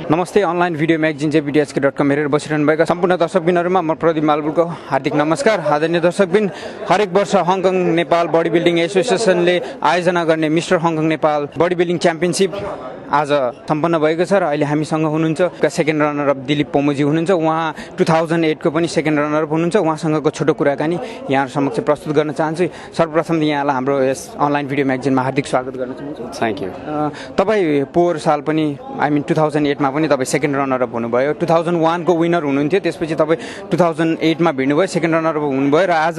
नमस्ते online video magazine jptsk.com हेरेर बसिरहनु भएका सम्पूर्ण दर्शकबिनहरुमा म प्रदीप मालपुरको हार्दिक नमस्कार। आदरणीय दर्शकबिन, हरेक वर्ष हङकङ नेपाल बडी बिल्डिङ एसोसिएसनले आयोजना गर्ने mister Hong Kong Nepal bodybuilding championship आज सम्पन्न भएको छ र अहिले हामीसँग हुनुहुन्छ सेकेन्ड रनर अप दिलीप पोमोजी हुनुहुन्छ। उहाँ 2008 को पनि सेकेन्ड रनर अप हुनुहुन्छ। उहाँसँगको छोटो कुराकानी यहाँ समक्ष प्रस्तुत गर्न चाहन्छु। सर्वप्रथम यहाँलाई हाम्रो यस अनलाइन भिडियो म्यागजिनमा हार्दिक स्वागत गर्न चाहन्छु। Thank you. तपाई पोहोर साल पनि 2008 मा पनि तपाई सेकेन्ड रनर अप हुनुभयो। 2001 को विनर हुनुहुन्थ्यो, त्यसपछि तपाई 2008 मा भिड्नुभयो, सेकेन्ड रनर अप हुनुभयो र आज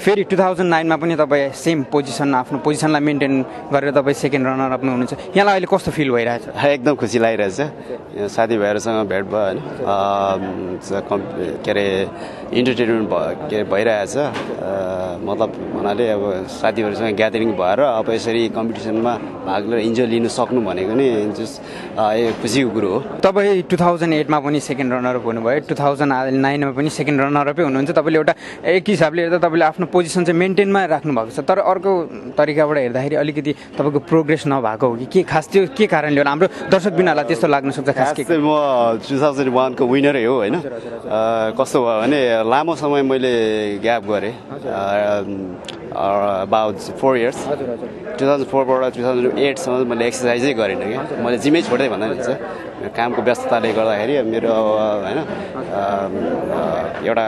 फेरि 2009 मा पनि तपाई सेम पोजिसन आफ्नो पोजिसनलाई मेन्टेन गरेर तपाई सेकेन्ड रनर अप हुनुहुन्छ। यहाँलाई अहिले कस्तो फिल भइरहेछ? एकदम खुसी लागिरहेछ। साथीभाइहरूसँग भेट भयो हैन, के अरे इन्टरटेनमेन्ट भइरहेछ। मतलब भन्नाले अब साथीभाइहरूसँग ग्यादरिङ भएर अब यसरी कम्पिटिसनमा भाग लिएर इन्जोय लिन सक्नु भनेको नि खुसीको कुरो हो। तपाईँ 2008 मा पनि सेकेन्ड रनर अप हुनुभयो, 2009 मा पनि सेकेन्ड रनर अपै हुनुहुन्छ। तपाईँले एउटा एक हिसाबले हेर्दा तपाईँले आफ्नो पोजिसन चाहिँ मेन्टेनमा राख्नु भएको छ, तर अर्को तरिकाबाट हेर्दाखेरि अलिकति तपाईँको प्रोग्रेस नभएको हो कि के खास त्यो के कारणले होला? हाम्रो दर्शक बिनालाई त्यस्तो लाग्न सक्छ। खास के म 2001 को विनरै हो हैन। कस्तो भयो भने लामो समय मैले ग्याप गरेँ, about 4 years। 2004 बाट 2008 सम्म मैले एक्सर्साइजै गरिनँ क्या। मैले जिमै छोड्दै भन्दा नि हुन्छ, कामको व्यस्तताले गर्दाखेरि मेरो हैन एउटा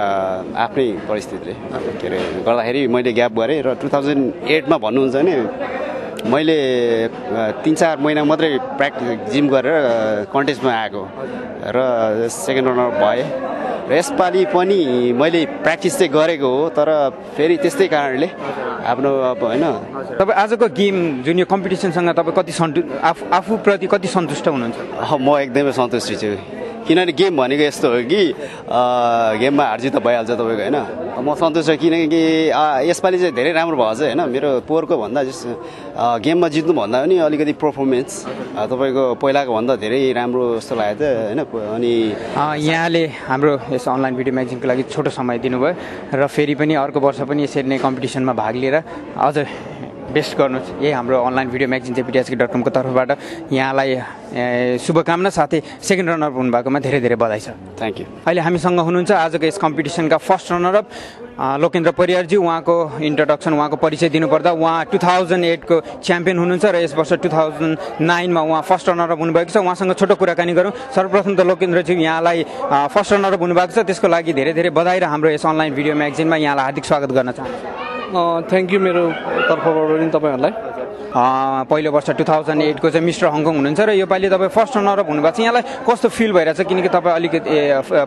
आफ्नै परिस्थितिले के अरे गर्दाखेरि मैले ग्याप गरेँ र 2008 मा भन्नुहुन्छ भने मैले 3-4 महिना मात्रै प्र्याक्टिस जिम गरेर कन्टेस्टमा आएको र सेकेन्ड रनर भएँ। र यसपालि पनि मैले प्र्याक्टिस चाहिँ गरेको हो, तर फेरि त्यस्तै कारणले आफ्नो अब हैन। तपाईँ आजको गेम जुन यो कम्पिटिसनसँग तपाईँ कति आफूप्रति कति सन्तुष्ट हुनुहुन्छ? म एकदमै सन्तुष्टि छु, किनभने गेम भनेको यस्तो हो कि गेममा हारजित त भइहाल्छ तपाईँको हैन। म सन्तुष्ट छु किनकि यसपालि चाहिँ धेरै राम्रो भएको छ हैन। मेरो पोहोरको भन्दा गेममा जित्नु भन्दा पनि अलिकति पर्फर्मेन्स तपाईँको पहिलाको भन्दा धेरै राम्रो जस्तो लाग्यो त हैन। अनि यहाँले हाम्रो यस अनलाइन भिडियो म्यागजिनको लागि छोटो समय दिनुभयो र फेरि पनि अर्को वर्ष पनि यसरी नै कम्पिटिसनमा भाग लिएर अझ बेस्ट गर्नुहोस्। यही हाम्रो अनलाइन भिडियो म्यागजिन jptsk.com को तर्फबाट यहाँलाई शुभकामना, साथै सेकेन्ड रनर अप हुनुभएकोमा धेरै धेरै बधाई छ। Thank you. अहिले हामीसँग हुनुहुन्छ आजको यस कम्पिटिसनका फर्स्ट रनर अप लोकेन्द्र परियारजी। उहाँको इन्ट्रोडक्सन, उहाँको परिचय दिनुपर्दा उहाँ 2008 को च्याम्पियन हुनुहुन्छ र यस वर्ष 2009 मा उहाँ फर्स्ट रनर अप हुनुभएको छ। उहाँसँग छोटो कुराकानी गरौँ। सर्वप्रथम त लोकेन्द्रजी, यहाँलाई फर्स्ट रनर अप हुनुभएको छ, त्यसको लागि धेरै धेरै बधाई र हाम्रो यस अनलाइन भिडियो म्यागजिनमा यहाँलाई हार्दिक स्वागत गर्न चाहन्छु। थ्याङ्क यू मेरो तर्फबाट पनि तपाईँहरूलाई। पहिलो वर्ष 2008 को चाहिँ मिस्टर हङकङ हुनुहुन्छ र योपालि तपाईँ फर्स्ट रनर अप हुनुभएको छ। यहाँलाई कस्तो फिल भइरहेछ? किनकि तपाईँ अलिकति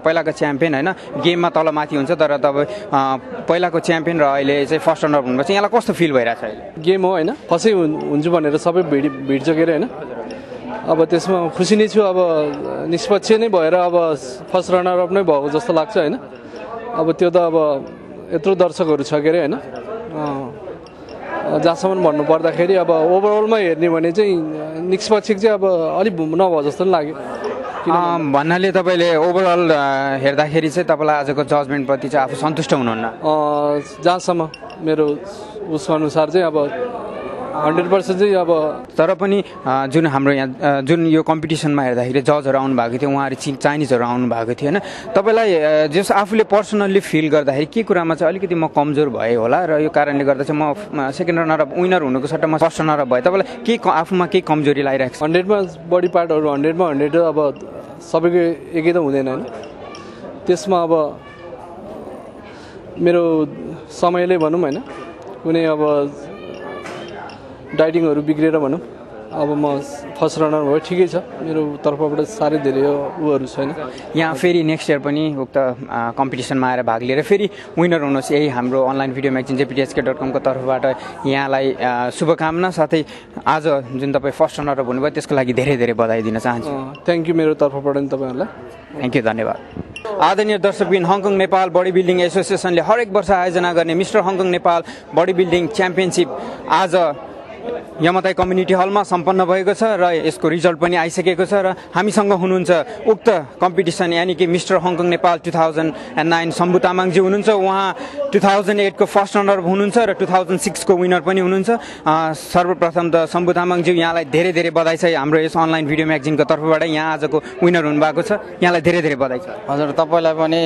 पहिलाको च्याम्पियन होइन, गेममा तलमाथि हुन्छ, तर तपाईँ पहिलाको च्याम्पियन र अहिले चाहिँ फर्स्ट रनर अप हुनुभएको छ। यहाँलाई कस्तो फिल भइरहेछ? गेम हो होइन, कसै हुन्छ भनेर सबै भिड के अरे होइन। अब त्यसमा खुसी नै छु। अब निष्पक्ष नै भएर अब फर्स्ट रनर अप नै भएको जस्तो लाग्छ होइन। अब त्यो त अब यत्रो दर्शकहरू छ के अरे होइन। जहाँसम्म भन्नु पर्दाखेरि अब ओभरअलमा हेर्ने भने चाहिँ निष्पक्ष चाहिँ अब अलिक नभयो जस्तो पनि लाग्यो। भन्नाले तपाईँले ओभरअल हेर्दाखेरि चाहिँ तपाईँलाई आजको जजमेन्टप्रति चाहिँ आफू सन्तुष्ट हुनुहुन्न? जहाँसम्म मेरो उसको अनुसार चाहिँ अब 100% चाहिँ अब, तर पनि जुन हाम्रो यहाँ जुन यो कम्पिटिसनमा हेर्दाखेरि जजहरू आउनु भएको थियो, उहाँहरू चाइनिजहरू आउनु भएको थियो होइन। तपाईँलाई जस आफूले पर्सनल्ली फिल गर्दाखेरि के कुरामा चाहिँ अलिकति म कमजोर भएँ होला र यो कारणले गर्दा चाहिँ म सेकेन्ड रनर अप विनर हुनुको सट्टा म फर्स्ट रनर अप भएँ, तपाईँलाई के आफूमा केही कमजोरी लागिरहेको छ? 100 मा बडी पार्टहरू 100 मा 100 अब सबैको एकै त हुँदैन होइन। त्यसमा अब मेरो समयले भनौँ होइन, कुनै अब डाइटिङहरू बिग्रेर भनौँ, अब म फर्स्ट रनर भयो, ठिकै छ। मेरो तर्फबाट साह्रै धेरै उहरू छैन। यहाँ फेरि नेक्स्ट इयर पनि उक्त कम्पिटिसनमा आएर भाग लिएर फेरि विनर हुनुहोस्, यही हाम्रो अनलाइन भिडियो म्यागजिन jptsk.com को तर्फबाट यहाँलाई शुभकामना, साथै आज जुन तपाईँ फर्स्ट रनर अप हुनुभयो त्यसको लागि धेरै धेरै बधाई दिन चाहन्छु। थ्याङ्क यू मेरो तर्फबाट नि तपाईँहरूलाई। थ्याङ्क यू, धन्यवाद। आदरणीय दर्शकबिन, हङकङ नेपाल बडी बिल्डिङ एसोसिएसनले हरेक वर्ष आयोजना गर्ने mister Hong Kong Nepal bodybuilding championship आज यमताई कम्युनिटी हलमा सम्पन्न भएको छ र यसको रिजल्ट पनि आइसकेको छ र हामीसँग हुनुहुन्छ उक्त कम्पिटिसन यानि कि मिस्टर हङकङ नेपाल 2009 शम्भु तामाङजी हुनुहुन्छ। उहाँ 2008 को फर्स्ट रनर हुनुहुन्छ र 2006 को विनर पनि हुनुहुन्छ। सर्वप्रथम त शम्भु तामाङज्यू यहाँलाई धेरै धेरै बधाई छ हाम्रो यस अनलाइन भिडियो म्यागजिनको तर्फबाट। यहाँ आजको विनर हुनुभएको छ, यहाँलाई धेरै धेरै बधाई छ। हजुर, तपाईँलाई पनि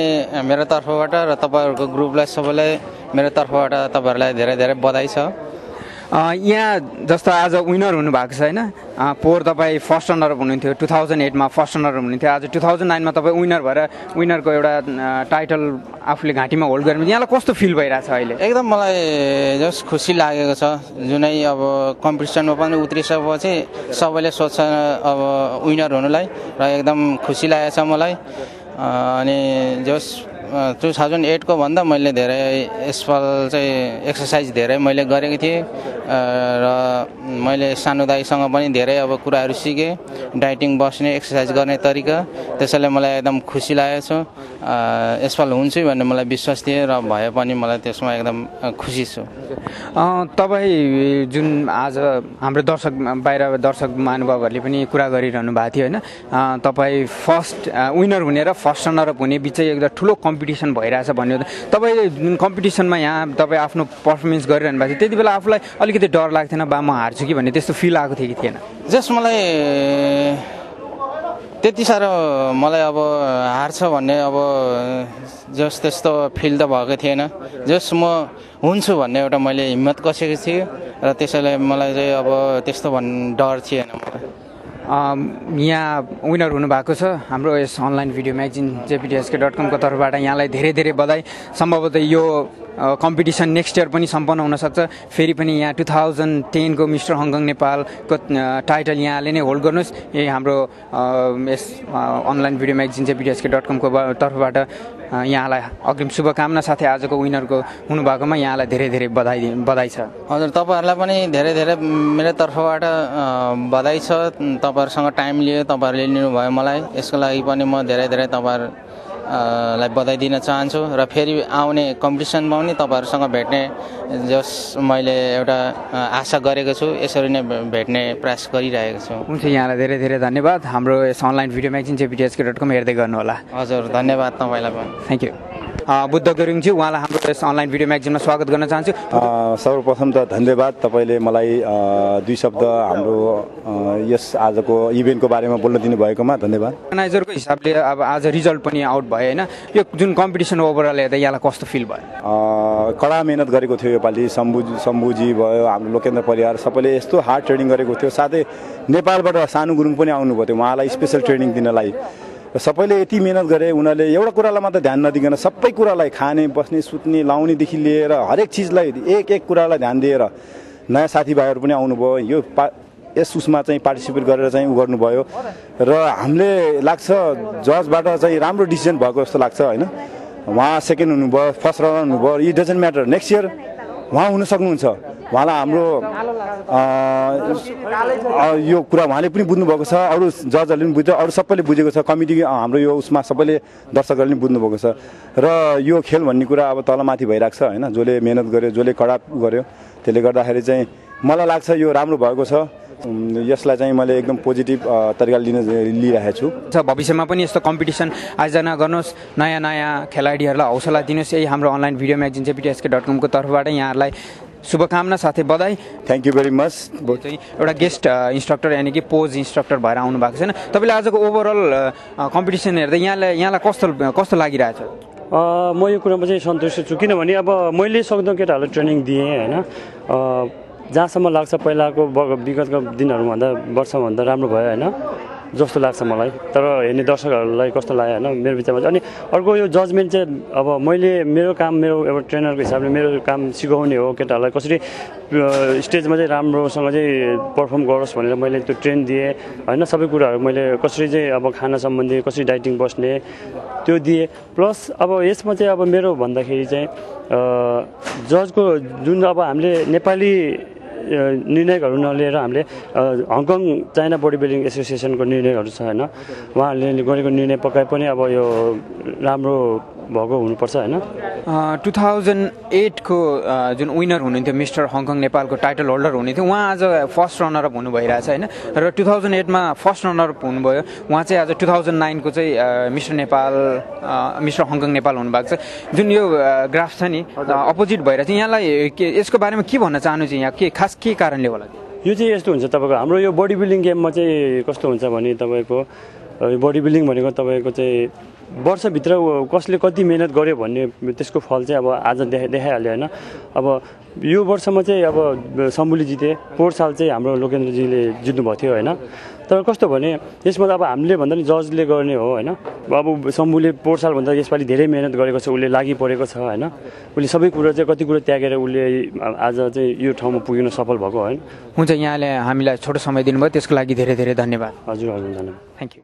मेरो तर्फबाट र तपाईँहरूको ग्रुपलाई सबैलाई मेरो तर्फबाट तपाईँहरूलाई धेरै धेरै बधाई छ। यहाँ जस्तो आज विनर हुनुभएको छ होइन, पोहोर तपाईँ फर्स्ट रनर हुनुहुन्थ्यो, 2008 फर्स्ट रनर हुनुहुन्थ्यो, आज 2009 तपाईँ विनर भएर विनरको एउटा टाइटल आफूले घाँटीमा होल्ड गर्नु यहाँलाई कस्तो फिल भइरहेछ अहिले? एकदम मलाई जस्ट खुसी लागेको छ। जुनै अब कम्पिटिसनमा पनि उत्रिसकेपछि सबैले सोध्छ अब विनर हुनुलाई र एकदम खुसी लागेको छ मलाई। अनि जस्ट 2008 को भन्दा मैले धेरै यसपाल चाहिँ एक्सर्साइज धेरै मैले गरेको थिएँ र मैले सानो दाइसँग पनि धेरै अब कुराहरू सिकेँ, डाइटिङ बस्ने एक्सर्साइज गर्ने तरिका। त्यसैले मलाई एकदम खुसी लागेको छ। यसपाल हुन्छ भन्ने मलाई विश्वास थिएँ र भए पनि मलाई त्यसमा एकदम खुसी छु। तपाईँ जुन आज हाम्रो दर्शक बाहिर दर्शक महानुभावहरूले पनि कुरा गरिरहनु भएको थियो होइन, तपाईँ फर्स्ट विनर हुने र फर्स्ट रनर अप हुने बिचै एकदम ठुलो कम्पिटिसन भइरहेछ भन्यो। तपाईँले जुन कम्पिटिसनमा यहाँ तपाईँ आफ्नो पर्फर्मेन्स गरिरहनु भएको थियो त्यति बेला आफूलाई अलिकति डर लाग्थेन, बा म हार्छु कि भन्ने त्यस्तो फिल आएको थियो कि थिएन? जस मलाई त्यति साह्रो मलाई अब हार्छ भन्ने अब जस त्यस्तो फिल त भएको थिएन। जस म हुन्छु भन्ने एउटा मैले हिम्मत कसेको थिएँ र त्यसैले मलाई चाहिँ अब त्यस्तो डर थिएन मलाई। यहाँ विनर हुनुभएको छ हाम्रो यस अनलाइन भिडियो म्यागजिन jptsk.com को तर्फबाट। यहाँलाई धेरै धेरै बधाई। सम्भवतः यो कम्पिटिसन नेक्स्ट इयर पनि सम्पन्न हुनसक्छ। फेरि पनि यहाँ 2010 को मिस्टर हङकङ नेपालको टाइटल यहाँले नै होल्ड गर्नुहोस्। यही हाम्रो यस अनलाइन भिडियो म्यागजिन jptsk.com को तर्फबाट यहाँलाई अग्रिम शुभकामना, साथै आजको विनरको हुनुभएकोमा यहाँलाई धेरै धेरै बधाई छ। हजुर, तपाईँहरूलाई पनि धेरै धेरै मेरो तर्फबाट बधाई छ। तपाईँहरूसँग टाइम लियो, तपाईँहरूले लिनुभयो मलाई, यसको लागि पनि म धेरै धेरै तपाईँहरूलाई बधाई दिन चाहन्छु। र फेरि आउने कम्पिटिसनमा पनि तपाईँहरूसँग भेट्ने जस मैले एउटा आशा गरेको छु, यसरी नै भेट्ने प्रयास गरिरहेको छु। हुन्छ, यहाँलाई धेरै धेरै धन्यवाद। हाम्रो यस अनलाइन भिडियो म्यागजिन jptsk.com हेर्दै गर्नुहोला। हजुर, धन्यवाद तपाईँलाई पनि। Thank you. बुद्ध गुरुङज्यू, उहाँलाई हाम्रो यस अनलाइन भिडियो म्यागजिनमा स्वागत गर्न चाहन्छु। सर्वप्रथम त धन्यवाद, तपाईँले मलाई दुई शब्द हाम्रो यस आजको इभेन्टको बारेमा बोल्न दिनुभएकोमा धन्यवाद। अर्गनाइजरको हिसाबले अब आज रिजल्ट पनि आउट भयो होइन, यो जुन कम्पिटिसन ओभरअल हेर्दा यहाँलाई कस्तो फिल भयो? कडा मेहनत गरेको थियो योपालि। शम्भुजी भयो, हाम्रो लोकेन्द्र परिवार, सबैले यस्तो हार्ड ट्रेनिङ गरेको थियो। साथै नेपालबाट सानु गुरुङ पनि आउनुभएको थियो, उहाँलाई स्पेसल ट्रेनिङ दिनलाई। सबैले यति मेहनत गरे, उनीहरूले एउटा कुरालाई मात्र ध्यान नदिकन सबै कुरालाई, खाने बस्ने सुत्ने लाउनेदेखि लिएर हरेक चिजलाई एक एक कुरालाई ध्यान दिएर नयाँ साथीभाइहरू पनि आउनुभयो। यो यस उसमा चाहिँ पार्टिसिपेट गरेर चाहिँ गर्नुभयो र हामीले लाग्छ जजबाट चाहिँ राम्रो डिसिजन भएको जस्तो लाग्छ होइन। उहाँ सेकेन्ड हुनुभयो, फर्स्ट रनर हुनुभयो, it doesn't matter, next year उहाँ हुन सक्नुहुन्छ। उहाँलाई हाम्रो यो कुरा उहाँले पनि बुझ्नुभएको छ, अरू जजहरूले पनि बुझ्यो, अरू सबैले बुझेको छ, कमिटी हाम्रो यो उसमा सबैले दर्शकहरूले पनि बुझ्नुभएको छ। र यो खेल भन्ने कुरा अब तलमाथि भइरहेको छ होइन, जसले मेहनत गर्यो, जसले कडा गर्यो, त्यसले गर्दाखेरि चाहिँ मलाई लाग्छ यो राम्रो भएको छ। यसलाई चाहिँ मैले एकदम पोजिटिभ तरिकाले लिइरहेको छु। भविष्यमा पनि यस्तो कम्पिटिसन आयोजना गर्नुहोस्, नयाँ नयाँ खेलाडीहरूलाई हौसला दिनुहोस्। यही हाम्रो अनलाइन भिडियो म्यागजिन jptsk.com को तर्फबाट यहाँहरूलाई शुभकामना साथै बधाई। Thank you very much. एउटा गेस्ट इन्स्ट्रक्टर यानि कि पोज इन्स्ट्रक्टर भएर आउनु भएको छैन। तपाईँले आजको ओभरअल कम्पिटिसन हेर्दा यहाँलाई कस्तो लागिरहेछ? म यो कुरामा चाहिँ सन्तुष्ट छु, किनभने अब मैले सक्दो केटाहरूलाई ट्रेनिङ दिएँ होइन। जहाँसम्म लाग्छ पहिलाको विगतको दिनहरूभन्दा वर्षभन्दा राम्रो भयो होइन जस्तो लाग्छ मलाई। तर हेर्ने दर्शकहरूलाई कस्तो लाग्यो होइन मेरो विचारमा चाहिँ। अनि अर्को यो जजमेन्ट चाहिँ अब मैले मेरो काम मेरो एउटा ट्रेनरको हिसाबले मेरो काम सिकाउने हो, केटाहरूलाई कसरी स्टेजमा चाहिँ राम्रोसँग चाहिँ पर्फर्म गरोस् भनेर मैले त्यो ट्रेन दिएँ होइन। सबै कुराहरू मैले कसरी चाहिँ अब खाना सम्बन्धी कसरी डाइटिङ बस्ने त्यो दिएँ। प्लस अब यसमा चाहिँ अब मेरो भन्दाखेरि चाहिँ जजको जुन अब हामीले नेपाली निर्णयहरू नलिएर हामीले हङकङ चाइना बडी बिल्डिङ एसोसिएसनको निर्णयहरू छ होइन उहाँहरूले गरेको निर्णय पक्कै पनि अब यो राम्रो भएको हुनुपर्छ होइन 2008 को जुन विनर हुनुहुन्थ्यो मिस्टर हङकङ नेपालको टाइटल होल्डर हुनुहुन्थ्यो उहाँ आज फर्स्ट रनरअप हुनु भइरहेछ होइन र 2008 मा फर्स्ट रनरअप हुनुभयो उहाँ चाहिँ आज 2009 को चाहिँ मिस्टर हङकङ नेपाल हुनुभएको छ जुन यो ग्राफ छ नि अपोजिट भइरहेछ यहाँलाई यसको बारेमा के भन्न चाहनुहुन्छ यहाँ के कारणले होला यो चाहिँ यस्तो हुन्छ तपाईँको हाम्रो यो बडी बिल्डिङ गेममा चाहिँ कस्तो हुन्छ भने तपाईँको बडी बिल्डिङ भनेको तपाईँको चाहिँ वर्षभित्र कसले कति मेहनत गर्यो भन्ने त्यसको फल चाहिँ अब आज देखाइहाल्यो होइन अब यो वर्षमा चाहिँ अब शम्भुले जिते पोहोर साल चाहिँ हाम्रो लोकेन्द्रजीले जित्नुभएको थियो होइन तर कस्तो भने यसमा त अब हामीले भन्दा नि जजले गर्ने हो होइन अब शम्भुले पोहोर सालभन्दा यसपालि धेरै मेहनत गरेको छ उसले लागि परेको छ होइन उसले सबै कुरा चाहिँ कति कुरा त्यागेर उसले आज चाहिँ यो ठाउँमा पुग्न सफल भएको होइन हुन्छ यहाँले हामीलाई छोटो समय दिनुभयो त्यसको लागि धेरै धेरै धन्यवाद हजुर धन्यवाद थ्याङ्क यू